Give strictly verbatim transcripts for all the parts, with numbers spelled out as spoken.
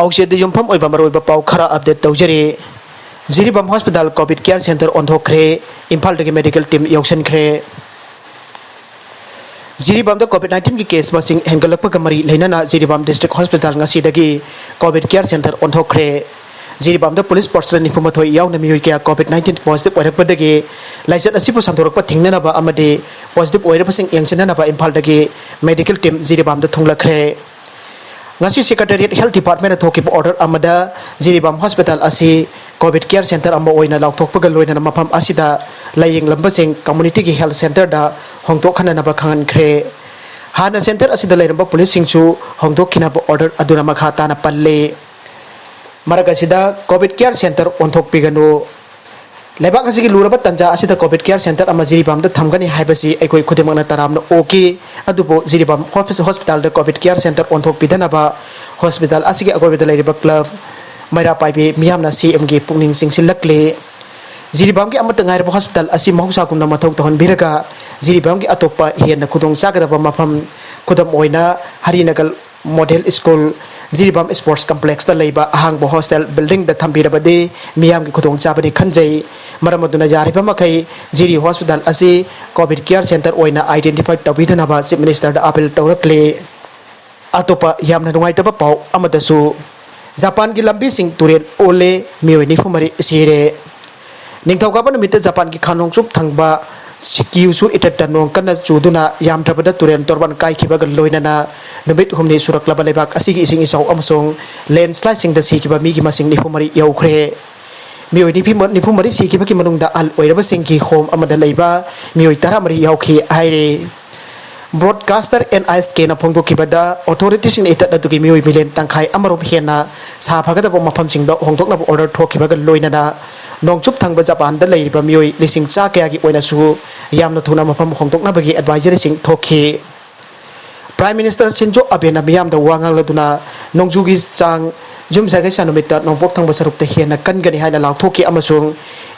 ꯑꯧꯁꯦꯗ ꯌꯨꯝꯐꯝ ꯑꯣꯏꯕ ꯃꯔꯨꯑꯣꯏꯕ ꯄꯥꯎ ꯈꯔ ꯑꯞꯗꯦꯠ ꯇꯧꯖꯔꯤ꯫ ꯖꯤꯔꯤꯕꯥꯝ ꯍꯣꯁꯄꯤꯇꯥꯜ ꯀꯣꯚꯤꯗ ꯀꯤꯌꯔ ꯁꯦꯟꯇꯔ ꯑꯣꯟꯊꯣꯛꯈ꯭ꯔꯦ꯫ ꯏꯝꯐꯥꯜꯗꯒꯤ ꯃꯦꯗꯤꯀꯦꯜ ꯇꯤꯝ ꯌꯧꯁꯤꯟꯈ꯭ꯔꯦ꯫ ꯖꯤꯔꯤꯕꯥꯝꯗ ꯀꯣꯚꯤꯗ ꯅꯥꯏꯟꯇꯤꯟꯒꯤ ꯀꯦꯁ ꯃꯁꯤꯡ ꯍꯦꯟꯒꯠꯂꯛꯄꯒ ꯃꯔꯤ ꯂꯩꯅꯅ ꯖꯤꯔꯤꯕꯥꯝ ꯗꯤꯁꯇ꯭ꯔꯤꯛ ꯍꯣꯁꯄꯤꯇꯥꯜ ꯉꯁꯤꯗꯒꯤ ꯀꯣꯚꯤꯗ ꯀꯤꯌꯔ ꯁꯦꯟꯇꯔ ꯑꯣꯟꯊꯣꯛꯈ꯭ꯔꯦ꯫ ꯖꯤꯔꯤꯕꯥꯝꯗ ꯄꯨꯂꯤꯁ ꯄꯔꯁꯅꯦꯜ ꯅꯤꯐꯨ ꯃꯥꯊꯣꯏ ꯌꯥꯎꯅ ꯃꯤꯑꯣꯏ ꯀꯌꯥ ꯀꯣꯚꯤꯗ ꯅꯥꯏꯟꯇꯤꯟ ꯄꯣꯖꯤꯇꯤꯚ ꯑꯣꯏꯔꯛꯄꯗꯒꯤ ꯂꯥꯏꯆꯠ ꯑꯁꯤꯕꯨ ꯁꯟꯗꯣꯔꯛꯄ ꯊꯤꯡꯅꯅꯕ ꯑꯃꯗꯤ ꯄꯣꯖꯤꯇꯤꯚ ꯑꯣꯏꯔꯕꯁꯤꯡ ꯌꯦꯡꯁꯤꯟꯅꯅꯕ ꯏꯝꯐꯥꯜꯗꯒꯤ ꯃꯦꯗꯤꯀꯦꯜ ꯇꯤꯝ ꯖꯤꯔꯤꯕꯥꯝꯗ ꯊꯨꯡꯂꯈ꯭ꯔꯦ꯫ ꯉꯁꯤ ꯁꯦꯀ꯭ꯔꯦꯇꯦꯔꯤꯌꯦꯠ ꯍꯦꯜꯊ ꯗꯤꯄꯥꯔꯠꯃꯦꯟꯅ ꯊꯣꯛꯈꯤꯕ ꯑꯣꯔꯗꯔ ꯑꯃꯗ ꯖꯤꯔꯤꯕꯥꯝ ꯍꯣꯁꯄꯤꯇꯥꯜ ꯑꯁꯤ ꯀꯣꯚꯤꯗ ꯀꯤꯌꯔ ꯁꯦꯟꯇꯔ ꯑꯃ ꯑꯣꯏꯅ ꯂꯥꯎꯊꯣꯛꯄꯒ ꯂꯣꯏꯅꯅ ꯃꯐꯝ ꯑꯁꯤꯗ ꯂꯥꯌꯦꯡꯂꯝꯕꯁꯤꯡ ꯀꯝꯃꯨꯅꯤꯇꯤꯒꯤ ꯍꯦꯜꯊ ꯁꯦꯟꯇꯔꯗ ꯍꯣꯡꯗꯣꯛꯍꯟꯅꯅꯕ ꯈꯪꯍꯟꯈ꯭ꯔꯦ꯫ ꯍꯥꯟꯅ ꯁꯦꯟꯇꯔ ꯑꯁꯤꯗ ꯂꯩꯔꯝꯕ ꯄꯨꯂꯤꯁꯁꯤꯡꯁꯨ ꯍꯣꯡꯗꯣꯛꯈꯤꯅꯕ ꯑꯣꯔꯗꯔ ꯑꯗꯨꯅ ꯃꯈꯥ ꯇꯥꯅ ꯄꯜꯂꯤ꯫ ꯃꯔꯛ ꯑꯁꯤꯗ ꯀꯣꯚꯤꯗ ꯀꯤꯌꯔ ꯁꯦꯟꯇꯔ ꯑꯣꯟꯊꯣꯛꯄꯤꯒꯅꯨ꯫ ꯂꯩꯕꯥꯛ ꯑꯁꯤꯒꯤ ꯂꯨꯔꯕ ꯇꯥꯟꯖꯥ ꯑꯁꯤꯗ ꯀꯣꯚꯤꯗ ꯀꯤꯌꯔ ꯁꯦꯟꯇꯔ ꯑꯃ ꯖꯤꯔꯤꯕꯥꯝꯗ ꯊꯝꯒꯅꯤ ꯍꯥꯏꯕꯁꯤ ꯑꯩꯈꯣꯏ ꯈꯨꯗꯤꯡꯃꯛꯅ ꯇꯔꯥꯝꯅ ꯑꯣꯛꯈꯤ꯫ ꯑꯗꯨꯕꯨ ꯖꯤꯔꯤꯕꯥꯝ ꯍꯣꯁꯄꯤꯇꯥꯜꯗ ꯀꯣꯚꯤꯗ ꯀꯤꯌꯔ ꯁꯦꯟꯇꯔ ꯑꯣꯟꯊꯣꯛꯄꯤꯗꯅꯕ ꯍꯣꯁꯄꯤꯇꯥꯜ ꯑꯁꯤꯒꯤ ꯑꯀꯣꯏꯕꯗ ꯂꯩꯔꯤꯕ ꯀ꯭ꯂꯕ, ꯃꯩꯔꯥ ꯄꯥꯏꯕꯤ ꯃꯤꯌꯥꯝꯅ ꯁꯤ ꯑꯦꯝꯒꯤ ꯄꯨꯛꯅꯤꯡ ꯆꯤꯡꯁꯤꯜꯂꯛꯂꯤ꯫ ꯖꯤꯔꯤꯕꯥꯝꯒꯤ ꯑꯃꯠꯇ ꯉꯥꯏꯔꯕ ꯍꯣꯁꯄꯤꯇꯥꯜ ꯑꯁꯤ ꯃꯍꯧꯁꯥꯒꯨꯝꯅ ꯃꯊꯧ ꯇꯧꯍꯟꯕꯤꯔꯒ ꯖꯤꯔꯤꯕꯥꯝꯒꯤ ꯑꯇꯣꯞꯄ ꯍꯦꯟꯅ ꯈꯨꯗꯣꯡ ꯆꯥꯒꯗꯕ ꯃꯐꯝ, ꯈꯨꯗꯝ ꯑꯣꯏꯅ Harinagar model school, Jiribam sports ꯀꯝꯄ꯭ꯂꯦꯛꯁꯇ ꯂꯩꯕ ꯑꯍꯥꯡꯕ ꯍꯣꯁꯇꯦꯜ ꯕꯤꯜꯗꯤꯡꯗ ꯊꯝꯕꯤꯔꯕꯗꯤ ꯃꯤꯌꯥꯝꯒꯤ ꯈꯨꯗꯣꯡꯆꯥꯕꯅꯤ ꯈꯟꯖꯩ꯫ ꯃꯔꯝ ꯑꯗꯨꯅ ꯌꯥꯔꯤꯕ ꯃꯈꯩ ꯖꯤꯔꯤ ꯍꯣꯁꯄꯤꯇꯥꯜ ꯑꯁꯤ ꯀꯣꯚꯤꯗ ꯀꯤꯌꯔ ꯁꯦꯟꯇꯔ ꯑꯣꯏꯅ ꯑꯥꯏꯗꯦꯟꯇꯤꯐꯥꯏ ꯇꯧꯕꯤꯗꯅꯕ ꯆꯤꯐ ꯃꯤꯅꯤꯁꯇꯔꯗ ꯑꯥꯄꯤꯜ ꯇꯧꯔꯛꯂꯤ꯫ ꯑꯇꯣꯞꯄ ꯌꯥꯝꯅ ꯅꯨꯡꯉꯥꯏꯇꯕ ꯄꯥꯎ ꯑꯃꯗꯁꯨ, ꯖꯄꯥꯟꯒꯤ ꯂꯝꯕꯤꯁꯤꯡ ꯇꯨꯔꯦꯜ ꯑꯣꯜꯂꯦ, ꯃꯤꯑꯣꯏ ꯅꯤꯐꯨ ꯃꯔꯤ ꯁꯤꯔꯦ꯫ ꯅꯤꯡꯊꯧꯀꯥꯕ ꯅꯨꯃꯤꯠꯇ ꯖꯄꯥꯟꯒꯤ ꯈꯥ ꯅꯣꯡꯆꯨꯞ ꯊꯪꯕ ꯁꯤꯀ꯭ꯌꯨꯁꯨ ꯏꯇꯠꯇ ꯅꯣꯡ ꯀꯟꯅ ꯆꯨꯗꯨꯅ ꯌꯥꯝꯗ꯭ꯔꯕꯗ ꯇꯨꯔꯦꯜ ꯇꯣꯔꯕꯥꯟ ꯀꯥꯏꯈꯤꯕꯒ ꯂꯣꯏꯅꯅ ꯅꯨꯃꯤꯠ ꯍꯨꯝꯅꯤ ꯁꯨꯔꯛꯂꯕ ꯂꯩꯕꯥꯛ ꯑꯁꯤꯒꯤ ꯏꯁꯤꯡ ꯏꯆꯥꯎ ꯑꯃꯁꯨꯡ ꯂꯦꯟꯁ꯭ꯂꯥꯏꯗꯁꯤꯡꯗ ꯁꯤꯈꯤꯕ ꯃꯤꯒꯤ ꯃꯁꯤꯡ ꯅꯤꯐꯨ ꯃꯔꯤ ꯌꯧꯈ꯭ꯔꯦ꯫ ꯃꯤꯑꯣꯏ ꯅꯤꯐꯨ ꯃꯔꯤ ꯁꯤꯈꯤꯕꯒꯤ ꯃꯅꯨꯡꯗ ꯑꯍꯜ ꯑꯣꯏꯔꯕꯁꯤꯡꯒꯤ ꯍꯣꯝ ꯑꯃꯗ ꯂꯩꯕ ꯃꯤꯑꯣꯏ ꯇꯔꯥꯃꯔꯤ ꯌꯥꯎꯈꯤ ꯍꯥꯏꯔꯤ꯫ ꯕ꯭ꯔꯣꯗꯀꯥꯁꯇꯔ ꯑꯦꯟ ꯑꯥꯏ ꯑꯦꯁ ꯀꯦꯅ ꯐꯣꯡꯗꯣꯛꯈꯤꯕꯗ, ꯑꯣꯊꯣꯔꯤꯇꯤꯁꯤꯡꯅ ꯏꯇꯠ ꯑꯗꯨꯒꯤ ꯃꯤꯑꯣꯏ ꯃꯤꯂꯤꯌꯟ ꯇꯪꯈꯥꯏ ꯑꯃꯔꯣꯝ ꯍꯦꯟꯅ ꯁꯥꯐꯒꯗꯕ ꯃꯐꯝꯁꯤꯡꯗ ꯍꯣꯡꯗꯣꯛꯅꯕ ꯑꯣꯔꯗꯔ ꯊꯣꯛꯈꯤꯕꯒ ꯂꯣꯏꯅꯅ ꯅꯣꯡꯆꯨꯞ ꯊꯪꯕ ꯖꯄꯥꯟꯗ ꯂꯩꯔꯤꯕ ꯃꯤꯑꯣꯏ ꯂꯤꯁꯤꯡ ꯆꯥ ꯀꯌꯥꯒꯤ ꯑꯣꯏꯅꯁꯨ ꯌꯥꯝꯅ ꯊꯨꯅ ꯃꯐꯝ ꯍꯣꯡꯗꯣꯛꯅꯕꯒꯤ ꯑꯦꯗꯚꯥꯏꯖꯔꯤꯁꯤꯡ ꯊꯣꯛꯈꯤ꯫ ꯄ꯭ꯔꯥꯏꯝ ꯃꯤꯅꯤꯁꯇꯔ ꯁꯤꯟꯖꯣ ꯑꯕꯦꯅ ꯃꯤꯌꯥꯝꯗ ꯋꯥ ꯉꯥꯡꯂꯗꯨꯅ ꯅꯣꯡꯖꯨꯒꯤ ꯆꯥꯡ ꯌꯨꯝꯁꯀꯩꯁ ꯅꯨꯃꯤꯠꯇ ꯅꯣꯡꯄꯣꯛ ꯊꯪꯕ ꯁꯔꯨꯛꯇ ꯍꯦꯟꯅ ꯀꯟꯒꯅꯤ ꯍꯥꯏꯅ ꯂꯥꯎꯊꯣꯛꯈꯤ ꯑꯃꯁꯨꯡ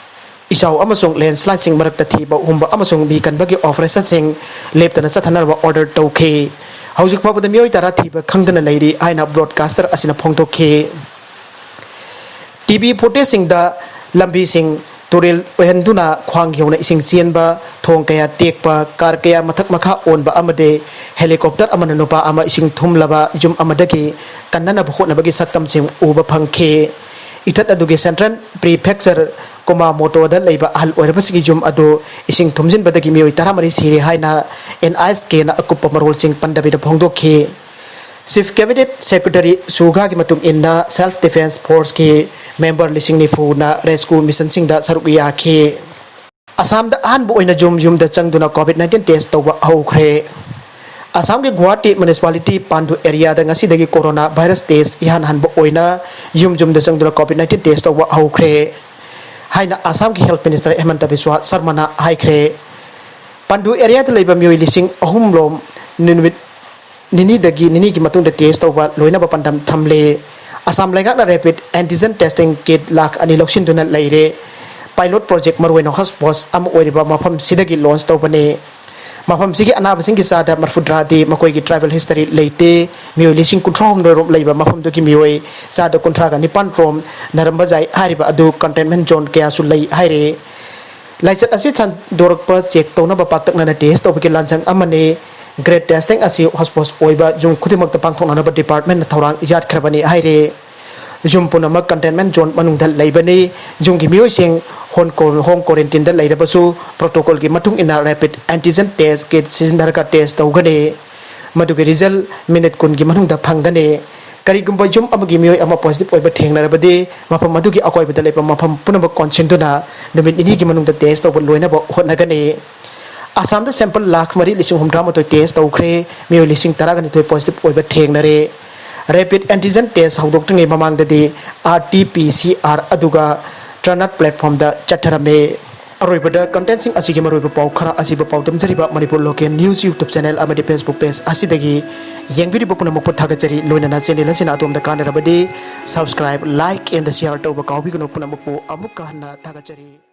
ꯏꯆꯥꯎ ꯑꯃꯁꯨꯡ ꯂꯦꯟꯁ꯭ꯂꯥꯏꯗꯁꯤꯡ ꯃꯔꯛꯇ ꯊꯤꯕ ꯍꯨꯝꯕ ꯑꯃꯁꯨꯡ ꯃꯤ ꯀꯟꯕꯒꯤ ꯑꯣꯄꯔꯦꯁꯟꯁꯤꯡ ꯂꯦꯞꯇꯅ ꯆꯠꯊꯅꯕ ꯑꯣꯔꯗꯔ ꯇꯧꯈꯤ꯫ ꯍꯧꯖꯤꯛ ꯐꯥꯎꯕꯗ ꯃꯤꯑꯣꯏ ꯇꯔꯥ ꯊꯤꯕ ꯈꯪꯗꯅ ꯂꯩꯔꯤ ꯍꯥꯏꯅ ꯕ꯭ꯔꯣꯗꯀꯥꯁꯇꯔ ꯑꯁꯤꯅ ꯐꯣꯡꯗꯣꯛꯈꯤ꯫ ꯇꯤ ꯕꯤ ꯐꯣꯔꯇꯤꯁꯤꯡꯗ ꯂꯝꯕꯤꯁꯤꯡ ꯇꯨꯔꯦꯜ ꯑꯣꯏꯍꯟꯗꯨꯅ ꯈ꯭ꯋꯥꯡ ꯌꯧꯅ ꯏꯁꯤꯡ ꯆꯦꯟꯕ, ꯊꯣꯡ ꯀꯌꯥ ꯇꯦꯛꯄ, ꯀꯥꯔ ꯀꯌꯥ ꯃꯊꯛ ꯃꯈꯥ ꯑꯣꯟꯕ ꯑꯃꯗꯤ ꯍꯦꯂꯤꯀꯣꯞꯇꯔ ꯑꯃꯅ ꯅꯨꯄꯥ ꯑꯃ ꯏꯁꯤꯡ ꯊꯨꯝꯂꯕ ꯌꯨꯝ ꯑꯃꯗꯒꯤ ꯀꯟꯅꯅꯕ ꯍꯣꯠꯅꯕꯒꯤ ꯁꯛꯇꯝꯁꯤꯡ ꯎꯕ ꯐꯪꯈꯤ꯫ ꯏꯊꯠ ꯑꯗꯨꯒꯤ ꯁꯦꯟꯇ꯭ꯔꯦꯜ ꯄ꯭ꯔꯤꯐꯦꯛꯆꯔ ꯀꯨꯃꯥꯃꯣꯇꯣꯗ ꯂꯩꯕ ꯑꯍꯜ ꯑꯣꯏꯔꯕꯁꯤꯒꯤ ꯌꯨꯝ ꯑꯗꯨ ꯏꯁꯤꯡ ꯊꯨꯝꯖꯤꯟꯕꯗꯒꯤ ꯃꯤꯑꯣꯏ ꯇꯔꯥꯃꯔꯤ ꯁꯤꯔꯦ ꯍꯥꯏꯅ ꯑꯦꯟ ꯑꯥꯏ ꯑꯦꯁ ꯀꯦꯅ ꯑꯀꯨꯞꯄ ꯃꯔꯣꯜꯁꯤꯡ ꯄꯟꯗꯕꯤꯗ ꯐꯣꯡꯗꯣꯛꯈꯤ꯫ ꯆꯤꯐ ꯀꯦꯕꯤꯅꯦꯠ ꯁꯦꯀ꯭ꯔꯦꯇꯔꯤ ꯁꯨꯒꯥꯒꯤ ꯃꯇꯨꯡ ꯏꯟꯅ, ꯁꯦꯜꯐ ꯗꯤꯐꯦꯟꯁ ꯐꯣꯔꯁꯀꯤ ꯃꯦꯝꯕꯔ ꯂꯤꯁꯤꯡ ꯅꯤꯐꯨꯅ ꯔꯦꯁꯀ꯭ꯌꯨ ꯃꯤꯁꯟꯁꯤꯡꯗ ꯁꯔꯨꯛ ꯌꯥꯈꯤ꯫ ꯑꯁꯥꯝꯗ ꯑꯍꯥꯟꯕ ꯑꯣꯏꯅ ꯌꯨꯝ ꯌꯨꯝꯗ ꯆꯪꯗꯨꯅ ꯀꯣꯚꯤꯗ ꯅꯥꯏꯟꯇꯤꯟ ꯇꯦꯁ ꯇꯧꯕ ꯍꯧꯈ꯭ꯔꯦ꯫ ꯑꯁꯥꯝꯒꯤ ꯒꯨꯋꯥꯍꯥꯇꯤ ꯃ꯭ꯌꯨꯅꯤꯁꯤꯄꯥꯂꯤꯇꯤ ꯄꯥꯟꯗꯨ ꯑꯦꯔꯤꯌꯥꯗ ꯉꯁꯤꯗꯒꯤ ꯀꯣꯔꯣꯅꯥ ꯚꯥꯏꯔꯁ ꯇꯦꯁ ꯏꯍꯥꯟ ꯍꯥꯟꯕ ꯑꯣꯏꯅ ꯌꯨꯝ ꯌꯨꯝꯗ ꯆꯪꯗꯨꯅ ꯀꯣꯚꯤꯗ ꯅꯥꯏꯟꯇꯤꯟ ꯇꯦꯁ ꯇꯧꯕ ꯍꯧꯈ꯭ꯔꯦ ꯍꯥꯏꯅ ꯑꯁꯥꯝꯒꯤ ꯍꯦꯜꯊ ꯃꯤꯅꯤꯁꯇꯔ ꯍꯦꯃꯟꯇ ꯕꯤꯁ꯭ꯋꯥ ꯁꯔꯃꯅ ꯍꯥꯏꯈ꯭ꯔꯦ꯫ ꯄꯥꯟꯗꯨ ꯑꯦꯔꯤꯌꯥꯗ ꯂꯩꯕ ꯃꯤꯑꯣꯏ ꯂꯤꯁꯤꯡ ꯑꯍꯨꯝ ꯔꯣꯝ ꯅꯨꯃꯤꯠ ꯅꯤꯅꯤꯗꯒꯤ, ꯅꯤꯅꯤꯒꯤ ꯃꯇꯨꯡꯗ ꯇꯦꯁ ꯇꯧꯕ ꯂꯣꯏꯅꯕ ꯄꯥꯟꯗꯝ ꯊꯝꯂꯦ꯫ ꯑꯁꯥꯝ ꯂꯩꯉꯥꯛꯅ ꯔꯦꯄꯤꯗ ꯑꯦꯟꯇꯤꯖꯦꯟ ꯇꯦꯁꯇꯤꯡ ꯀꯤꯠ ꯂꯥꯈ ꯑꯅꯤ ꯂꯧꯁꯤꯟꯗꯨꯅ ꯂꯩꯔꯦ꯫ ꯄꯥꯏꯂꯣꯠ ꯄ꯭ꯔꯣꯖꯦꯛ ꯃꯔꯨꯑꯣꯏꯅ ꯍꯣꯠꯁꯄꯣꯠ ꯑꯃ ꯑꯣꯏꯔꯤꯕ ꯃꯐꯝꯁꯤꯗꯒꯤ ꯂꯣꯟꯆ ꯇꯧꯕꯅꯤ꯫ ꯃꯐꯝꯁꯤꯒꯤ ꯑꯅꯥꯕꯁꯤꯡꯒꯤ ꯆꯥꯗ ꯃꯔꯐꯨꯇꯔꯥꯗꯤ ꯃꯈꯣꯏꯒꯤ ꯇ꯭ꯔꯥꯏꯕꯦꯜ ꯍꯤꯁꯇꯔꯤ ꯂꯩꯇꯦ꯫ ꯃꯤꯑꯣꯏ ꯂꯤꯁꯤꯡ ꯀꯨꯟꯊ꯭ꯔꯥ ꯍꯨꯝꯗꯣꯏ ꯔꯣꯝ ꯂꯩꯕ ꯃꯐꯝꯗꯨꯒꯤ ꯃꯤꯑꯣꯏ ꯆꯥꯗ ꯀꯨꯟꯊ꯭ꯔꯥꯒ ꯅꯤꯄꯥꯟ ꯔꯣꯝ ꯅꯥꯔꯝꯕ ꯌꯥꯏ ꯍꯥꯏꯔꯤꯕ ꯑꯗꯨ ꯀꯟꯇꯦꯟꯃꯦꯟ ꯖꯣꯟ ꯀꯌꯥꯁꯨ ꯂꯩ ꯍꯥꯏꯔꯤ꯫ ꯂꯥꯏꯆꯠ ꯑꯁꯤ ꯁꯟꯗꯣꯔꯛꯄ ꯆꯦꯛ ꯇꯧꯅꯕ ꯄꯥꯛꯇꯛꯅꯅ ꯇꯦꯁ ꯇꯧꯕꯒꯤ ꯂꯥꯟꯁꯪ ꯑꯃꯅꯤ꯫ ꯒ꯭ꯔꯦꯠ ꯇꯦꯁꯇꯤꯡ ꯑꯁꯤ ꯍꯣꯠꯁꯄꯣꯠ ꯑꯣꯏꯕ ꯌꯨꯝ ꯈꯨꯗꯤꯡꯃꯛꯇ ꯄꯥꯡꯊꯣꯛꯅꯅꯕ ꯗꯤꯄꯥꯔꯠꯃꯦꯟꯅ ꯊꯧꯔꯥꯡ ꯌꯥꯠꯈ꯭ꯔꯕꯅꯤ ꯍꯥꯏꯔꯤ꯫ ꯌꯨꯝ ꯄꯨꯝꯅꯃꯛ ꯀꯟꯇꯦꯟꯃꯦꯟ ꯖꯣꯟ ꯃꯅꯨꯡꯗ ꯂꯩꯕꯅꯤ꯫ ꯌꯨꯝꯒꯤ ꯃꯤꯑꯣꯏꯁꯤꯡ ꯍꯣꯝ ꯀꯣ-, ꯍꯣꯝ ꯀ꯭ꯋꯥꯔꯦꯟꯇꯤꯟꯗ ꯂꯩꯔꯕꯁꯨ ꯄ꯭ꯔꯣꯇꯣꯀꯣꯜꯒꯤ ꯃꯇꯨꯡ ꯏꯟꯅ ꯔꯦꯄꯤꯗ ꯑꯦꯟꯇꯤꯖꯦꯟ ꯇꯦꯁ ꯀꯤꯠ ꯁꯤꯖꯤꯟꯅꯔꯒ ꯇꯦꯁ ꯇꯧꯒꯅꯤ꯫ ꯃꯗꯨꯒꯤ ꯔꯤꯖꯜ ꯃꯤꯅꯤꯠ ꯀꯨꯟꯒꯤ ꯃꯅꯨꯡꯗ ꯐꯪꯒꯅꯤ꯫ ꯀꯔꯤꯒꯨꯝꯕ ꯌꯨꯝ ꯑꯃꯒꯤ ꯃꯤꯑꯣꯏ ꯑꯃ ꯄꯣꯖꯤꯇꯤꯚ ꯑꯣꯏꯕ ꯊꯦꯡꯅꯔꯕꯗꯤ, ꯃꯐꯝ ꯑꯗꯨꯒꯤ ꯑꯀꯣꯏꯕꯗ ꯂꯩꯕ ꯃꯐꯝ ꯄꯨꯝꯅꯃꯛ ꯀꯣꯟꯁꯤꯟꯗꯨꯅ ꯅꯨꯃꯤꯠ ꯅꯤꯅꯤꯒꯤ ꯃꯅꯨꯡꯗ ꯇꯦꯁ ꯇꯧꯕ ꯂꯣꯏꯅꯕ ꯍꯣꯠꯅꯒꯅꯤ꯫ ꯑꯁꯥꯝꯗ ꯁꯦꯝꯄꯜ ꯂꯥꯈ ꯃꯔꯤ ꯂꯤꯁꯤꯡ ꯍꯨꯝꯗ꯭ꯔꯥꯃꯥꯊꯣꯏ ꯇꯦꯁ ꯇꯧꯈ꯭ꯔꯦ꯫ ꯃꯤꯑꯣꯏ ꯂꯤꯁꯤꯡ ꯇꯔꯥꯒ ꯅꯤꯊꯣꯏ ꯄꯣꯖꯤꯇꯤꯚ ꯑꯣꯏꯕ ꯊꯦꯡꯅꯔꯦ꯫ ꯔꯦꯄꯤꯗ ꯑꯦꯟꯇꯤꯖꯦꯟ ꯇꯦꯁ ꯍꯧꯗꯣꯛꯇ꯭ꯔꯤꯉꯩ ꯃꯃꯥꯡꯗꯗꯤ R T P C R ꯑꯗꯨꯒ ꯇ꯭ꯔꯅꯥꯠ ꯄ꯭ꯂꯦꯠꯐꯣꯝꯗ ꯆꯠꯊꯔꯝꯃꯤ꯫ ꯑꯔꯣꯏꯕꯗ ꯀꯟꯇꯦꯟꯁꯤꯡ ꯑꯁꯤꯒꯤ ꯃꯔꯨꯑꯣꯏꯕ ꯄꯥꯎ ꯈꯔ ꯑꯁꯤꯕꯨ ꯄꯥꯎꯗꯝꯖꯔꯤꯕ Manipur local news YouTube channel ꯑꯃꯗꯤ ꯐꯦꯁꯕꯨꯛ ꯄꯦꯖ ꯑꯁꯤꯗꯒꯤ ꯌꯦꯡꯕꯤꯔꯤꯕ ꯄꯨꯝꯅꯃꯛꯄꯨ ꯊꯥꯒꯠꯆꯔꯤ꯫ ꯂꯣꯏꯅꯅ ꯆꯦꯅꯦꯜ ꯑꯁꯤꯅ ꯑꯗꯣꯝꯗ ꯀꯥꯟꯅꯔꯕꯗꯤ ꯁꯕꯁꯀ꯭ꯔꯥꯏꯕ, ꯂꯥꯏꯛ and ꯁꯤꯌꯥꯔ ꯇꯧꯕ ꯀꯥꯎꯕꯤꯒꯅꯨ꯫ ꯄꯨꯝꯅꯃꯛꯄꯨ ꯑꯃꯨꯛꯀ ꯍꯟꯅ ꯊꯥꯒꯠꯆꯔꯤ꯫